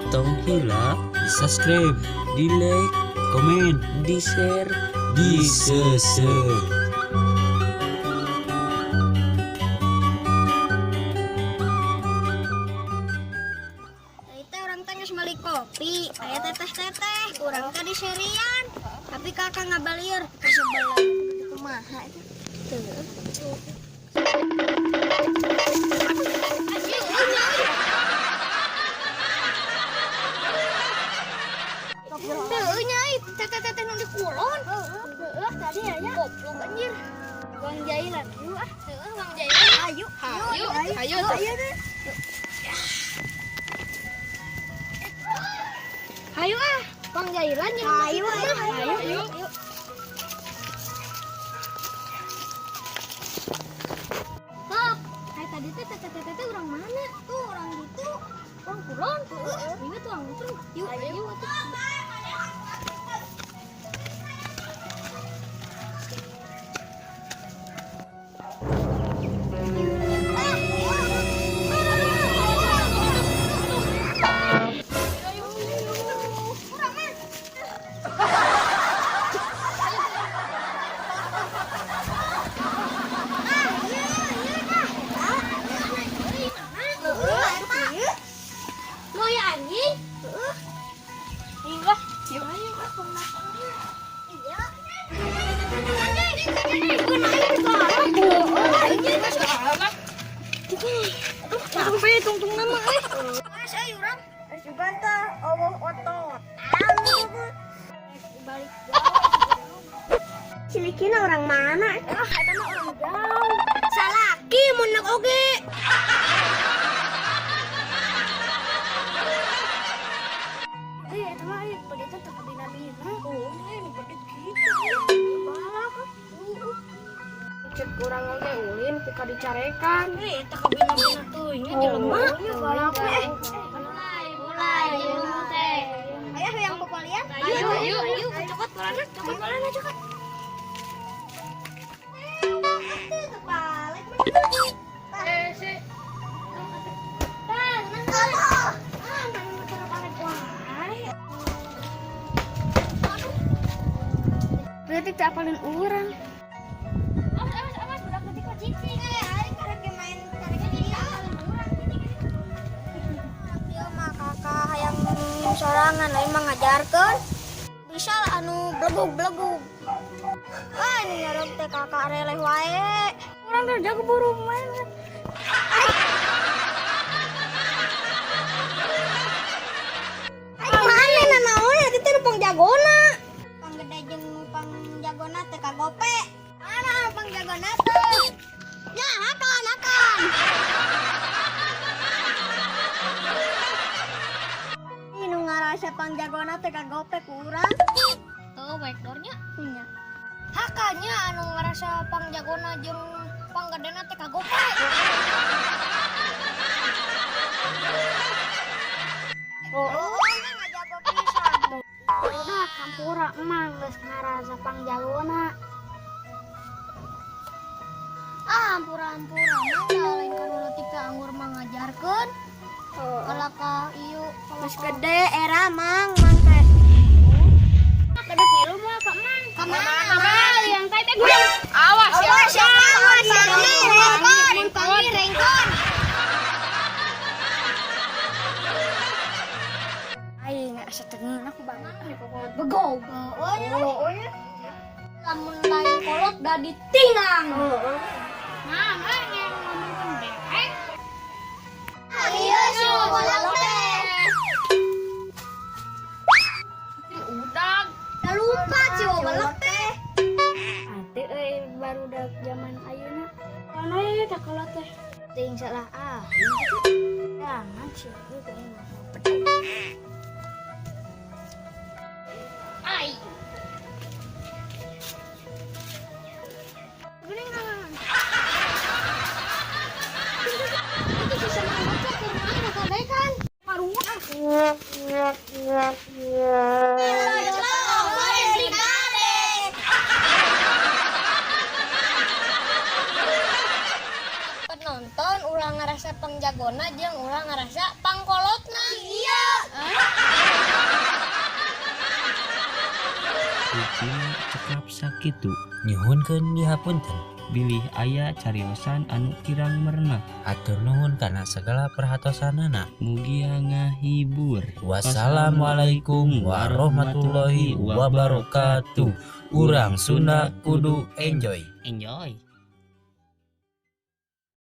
Tong hilap di subscribe, di like, komen, di share, di sese. Teh urang teh geus meuli kopi, aya teteh-teteh, urang teh diserian. Tapi kakak ngabalieur ka sebelah. Kumaha itu? Teu. Teu nya teteh-teteh nu di kulon. Heeh, tadi aya. Goblok anjir. Bang Jailan, yuk ah. Heeh, Bang Jailan. Ayo, ayo, ayo, ayo. Ayo ah, Bang Jailan jeung ayo, ayo, ayo, ayo. Sok, kayak tadi teh teteh teteh teh orang mana? Tuh orang gitu, orang kulon. Heeh, tuh orang itu. Yuk, ayo atuh. Mau ya anjing? Iya. Yuk, ayo Iya. Aduh, capek tungtung nama eh. Mas, ayo urang. Sugan teh euweuh otot. Balik. Cilikina orang mana? Ah, eta mah orang jauh. Salaki mun nak oge. Eh, eta mah ieu pedetna teu kabina-bina. Oh, ini pedet gitu. Balak. Cek urang oge ulin pika dicarekan. Eh, eta kabina-bina teuing nya jelema. Balak eh. Mulai, mulai jelema teh. Ayo yang pokoknya. Ayo, ayo, ayo, cokot bolana, cokot bolana, cokot. Eh, si. Tah, nang Ah, nang motor balik wae. Berarti tak apalin urang. Awas, awas, awas, budak leutik mah cicing. Eh, aing karek ge main karek dia. Dia mah kakak hayang sorangan lain mah ngajarkeun. Bisa lah anu blegug-blegug. Wah, ini nyorok teh kakak releh wae. Urang teh jago buru main. Aing mana nanaon eta teh nu pangjagona. Panggede jeung nu pangjagona teh kagope. Mana anu pangjagona teh? Ya, hakan, hakan. Ini nu ngarasa pangjagona teh kagope ku urang. Tuh, backdoornya. Nya. Hakanya anu ngarasa pangjagona jeung panggedena teh kagope. Oh, Oh, ngajago pisan. udah hampura emang geus ngarasa pangjagona. Ah, ampura-ampura mah da lain kanu leutik teh anggur mah ngajarkeun. Kalau ka ieu, kalau Geus ka gede era mang mang teh. Gede kilu mah ka mang. Ka mana? Mang? Yang teh teh gue. Awas ya. Awas ya, awas ya, rengkon, mun panggil rengkon. Aing asa teu aku banget. Begog. Oh, nya. Lamun lain kolot da ditingang. Nah, nah yang ngomongkeun dewek. Iya, si kolot teh. Udag. Da lumpat si welek teh. Ate euy barudak zaman ayeuna. Kana ye teh kolot teh. Teuing salah ah. Jangan sih, euy kayaknya mah. Ai. Geningan. Itu si senang baca keur main kadekan. Paruah. Penonton ulah ngerasa pangjagona jeung ulah ngerasa pangkolotna. Iya. Redaksina cekap sakitu. Nyuhunkeun dihapunten. Bilih aya cariosan anu kirang merenah. Hatur nuhun kana segala perhatosanana. Mugia ngahibur. Wassalamualaikum warahmatullahi wabarakatuh. Urang Sunda kudu enjoy. Enjoy.